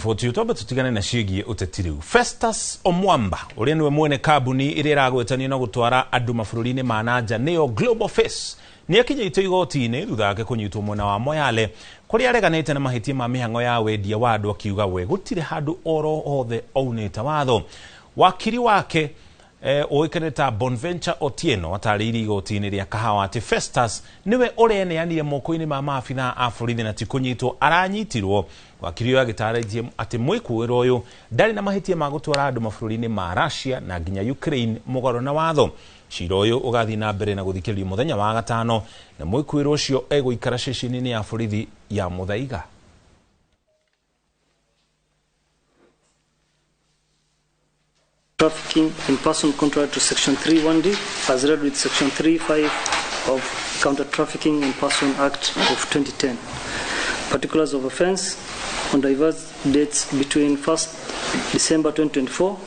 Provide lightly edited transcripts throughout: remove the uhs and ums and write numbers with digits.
Riboti twambe tutigane na ciĩgiĩ ũteti rĩu. Festus Omwamba ũrĩa nĩwe mwene kambuni ĩrĩa ĩragwetanio na gũtwara andũ mabũrũri-inĩ ma nanja nĩyo Global Face nĩ akinyĩtio igoti-inĩ thutha wake kũnyitwo mwena wa Moyale kũrĩa areganĩte na mahĩtia ma mĩhang'o ya wendia wa andũ akiuga we gũtirĩ handũ oro hothe aunĩte watho. Wakiri wake ũĩkaine ta Bonventure Otieno atarĩirie igoti-inĩ rĩa Kahawa atĩ Festus nĩwe ũreneanire moko-inĩ ma maabithaa a borithi na ti kũnyitwo aranyitirwo. Wakiri ũyũ agĩtarĩria atĩ mwĩkũĩrwo ũyũ ndarĩ na mahĩtia ma gũtwara andũ mabũrũri-inĩ ma Russia na nginya Ukraine mũgarũ na watho. Cira ũyũ ũgathiĩ na mbere na gũthikĩrĩrio mũthenya wa gatano na mwĩkũĩrwo ũcio egũikara ceceni-inĩ ya borithi ya Muthaiga. Trafficking in person contrary to Section 3(1)(d) as read with Section 3(5) of Counter Trafficking in Person Act of 2010. Particulars of offense on diverse dates between 1st December 2024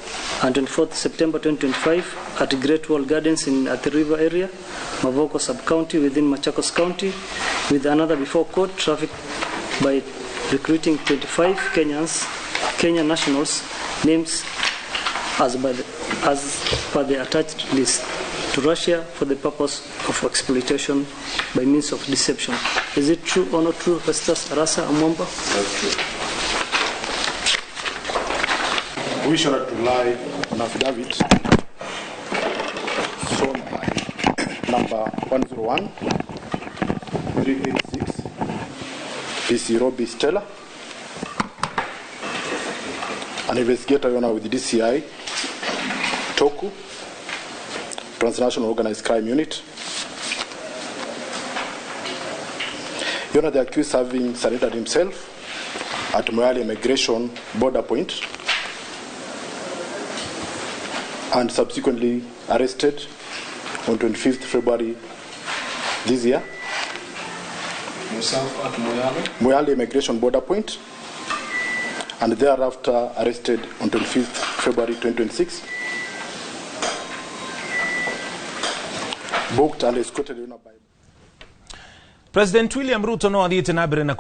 and 24th September 2025 at Great Wall Gardens in Athi River area, Mavoko sub-county within Machakos County, with another before court traffic by recruiting 25 Kenyan nationals, names as per the attached list, to Russia for the purpose of exploitation by means of deception. Is it true or not true, Festus Arasa Omwamba? That's true. We shall rely on affidavit sworn by number 101 386 PC Robbie Stella, an investigator with the DCI, TOCU, Transnational Organized Crime Unit. Your Honor, the accused having surrendered himself at Moyale Immigration Border Point and subsequently arrested on 25th February this year. Yourself at Moyale? Moyale Immigration Border Point, and thereafter arrested on 25th February 2026. Booked and escorted by President William Ruto no athiĩte na mbere na